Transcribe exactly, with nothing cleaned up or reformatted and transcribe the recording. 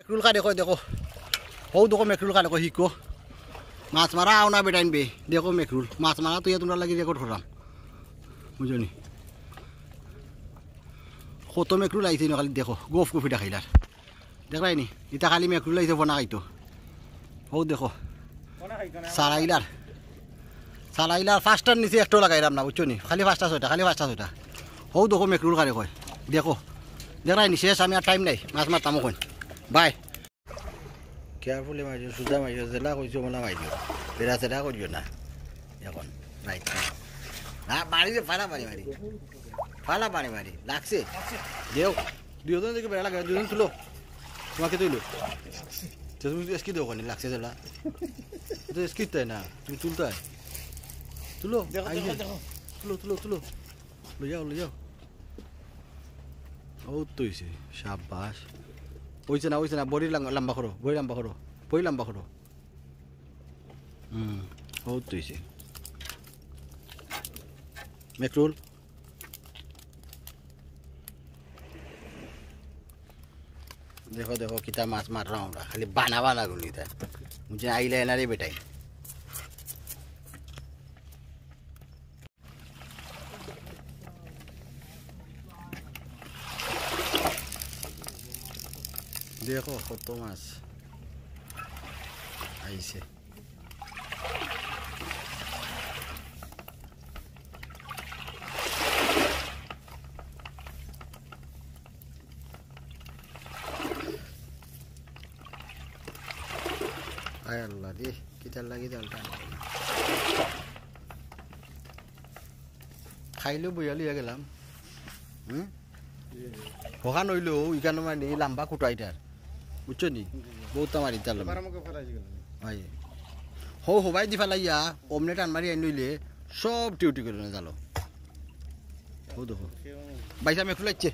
মেকরুল কারে কয় দেখো, হউ দেখো মেকরুল কারে কয়, হিকো। মাছ মারা আও না বেটাইন বে, দেখো মেকরুল। মাছ মারা তো ইয়া তুমরার লাগি রেকর্ড কররাম, বুঝছো নি? কত মেকরুল আইছে ইনো খালি দেখো, গফ গফি ডাকাইলার। দেখরায় নি? ইতা খালি মেকরুল আইছে ফনা খাইতো। হউ দেখো। সারাইলার। সারাইলার পাঁচটার নিচে একটাও লাগাইরাম না, বুঝছো নি? খালি পাঁচটা ছয়টা, খালি পাঁচটা ছয়টা। হউ দেখো মেকরুল কারে কয়। দেখো। দেখরায় নি শেষ, আমি আর টাইম নাই। মাছ মারতাম অখন। বাই। কেয়ারফুলি মারিও, সুজা মারিও, যেলা কইছো ওলা মারিও। বেড়া সেরা করিও না। অখন। রাইট। না, মারি দে, ফালা মারি মারি। ফালা মারি মারি। লাগছে? দেও। দুইজন দেখি বেড়া লাগে, দুইজন তুলো। তোমাকে তুলো। তো তুমি এসকি দেও ওখানে, লাগছে যেলা। তো এসকি তাই না, তুমি তুলতায়। তুলো, দেখো, আইছে। দেখো, দেখো। তুলো, তুলো, তুলো। লই যাও, লই যাও। ও তো হইছে, সাব্বাস। হইছে না, হইছে না, বড়ি লাং-, লম্বা করো, বড়ি লম্বা করো, বড়ি লম্বা করো। হুম, ও তো হইছে। মেকরুল। দেখো, দেখো, কিতা মাছ মাররাম আমরা, খালি বানা বানা গুলি তাই। বুঝছেন, আইলে এনারে বেটাই। দেখো কত মাছ আইছে। আয় আল্লাহ রে, কিতার লাগি জালটা আনতে না? খাইলেও বইয়া লইয়া গেলাম। হুম? হকান হইলেও ইখানো মানে এই লম্বা কুটা ইটার। বুঝছো নি? বহুত আমার ইতার লম্বা। এবার আমাকে ফেলাই দিল। হয়। হো, হবাই দি ফালাইয়া, অমনে টান মারি আইন লইলে সব টিউটি করে না জালো। হো দেখো। বাইসা মেয়ে খুলাইছে।